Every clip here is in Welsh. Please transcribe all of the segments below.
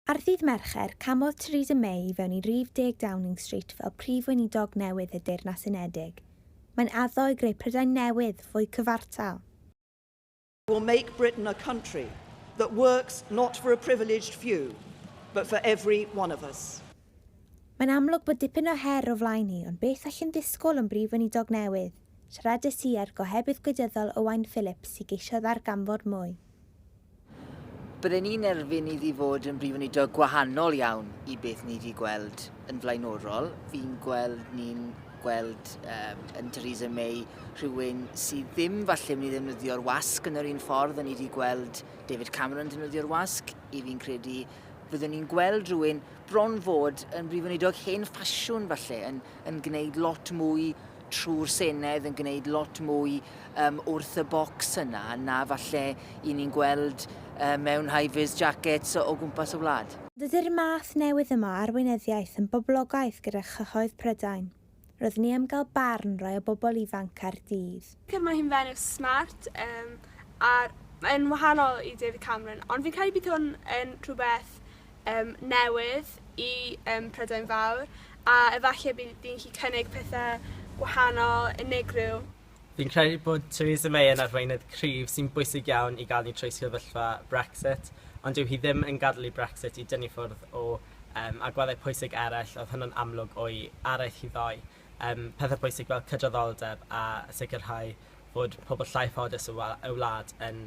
Ar ddydd Mercher, camodd Theresa May i fewn i rif deg Downing Street fel Prif Weinidog newydd y Deyrnas Unedig. Mae'n addo i greu Prydain newydd, fwy cyfartal. Will make Britain a country that works not for a privileged few, but for every one of us. Mae'n amlwg bod dipyn o her o flaen hi, ond beth allwn ddisgwyl o'n Brif Weinidog newydd? Siaradais i â'r gohebydd gwleidyddol Owain Phillips i geisio ddarganfod mwy. Bydden i'n erfyn iddi fod yn Brif Weinidog gwahanol iawn i beth ni wedi gweld yn flaenorol. Fi'n gweld ni'n gweld um, yn Theresa May rhywun sydd ddim falle mynd i ddefnyddio'r wasg yn yr un ffordd a ni wedi gweld David Cameron defnyddio'r wasg. I fi'n credu fyddwn ni'n gweld rhywun bron fod yn Brif Weinidog hen ffasiwn falle, yn, yn gwneud lot mwy trwy'r Senedd yn gwneud lot mwy um, wrth y bocs yna na falle i ni'n gweld uh, mewn high-vis jackets o, o gwmpas y wlad. Dydy'r math newydd yma o arweinyddiaeth yn boblogaidd gyda chyhoedd Prydain. Roeddwn i am gael barn rai o bobl ifanc Caerdydd. Mae hi'n fenyw smart um, a yn wahanol i David Cameron, ond fi'n credu bydd hwn yn rhywbeth um, newydd i um, Prydain Fawr a efallai bydd hi'n gallu cynnig pethau gwahanol, unigryw. Fi'n credu bod Theresa May yn arweinydd cryf sy'n bwysig iawn i gael ni trwy sefyllfa Brexit, ond dyw hi ddim yn gadael i Brexit i dynnu ffwrdd o um, agweddau pwysig eraill, oedd hynny'n amlwg o'i araith hi ddoe. Um, pethau pwysig fel cydraddoldeb a sicrhau fod pobl llai ffodus y wlad yn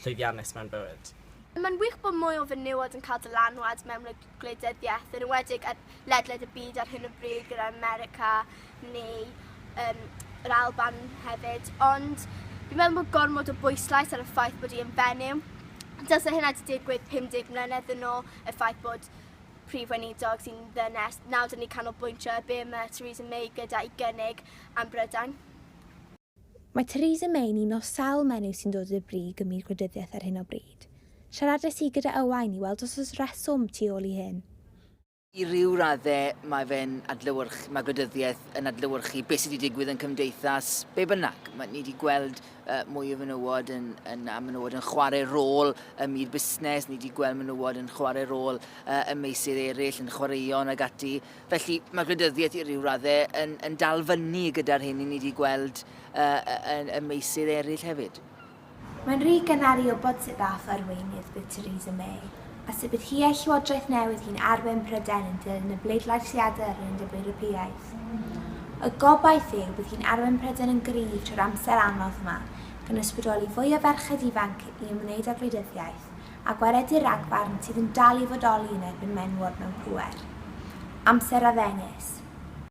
llwyddiannus mewn bywyd. Mae'n wych bod mwy o fenywod yn cael dylanwad mewn gwleidyddiaeth, yn enwedig ledled y byd ar hyn o bryd gyda America neu um, yr Alban hefyd, ond fi'n meddwl bod gormod o bwyslais ar y ffaith bod hi yn fenyw. Dylse hynna wedi digwydd 50 mlynedd yn ôl, y ffaith bod prif weinidog sy'n ddynes. Nawr dyn ni canolbwyntio ar be mae Theresa May gyda i gynnig am Brydain. Mae Theresa May'n un o sawl menyw sy'n dod i'r brig ym myd gwleidyddiaeth ar hyn o bryd. Siaradais i gyda Owain i weld os oes rheswm tu ôl i hyn. I ryw raddau mae fe'n adlewyrch, mae gwleidyddiaeth yn adlewyrchu beth sydd wedi digwydd yn cymdeithas, be bynnag. Mae, ni wedi gweld uh, mwy o fenywod yn, yn, a menywod yn chwarae rôl ym myd busnes, ni wedi gweld menywod yn chwarae rôl uh, ym meysydd eraill, yn chwaraeon ag ati. Felly mae gwleidyddiaeth i ryw raddau yn, yn dal fyny gyda'r hyn i ni wedi gweld uh, yn, yn meysydd eraill hefyd. Mae'n rhy gynnar i wybod sut fath o arweinydd bydd Theresa May, a sut bydd hi a'i llywodraeth newydd hi'n arwain Prydain yn dilyn y bleidleisiadau ar yr Undeb Ewropeaidd. Y gobaith yw bydd hi'n arwain Prydain yn gryf trwy'r amser anodd yma, gan ysbrydoli fwy o ferched ifanc i ymwneud â gwleidyddiaeth, a gwaredu'r ragfarn sydd yn dal i fodoli yn erbyn menywod mewn pŵer. Amser a ddengys.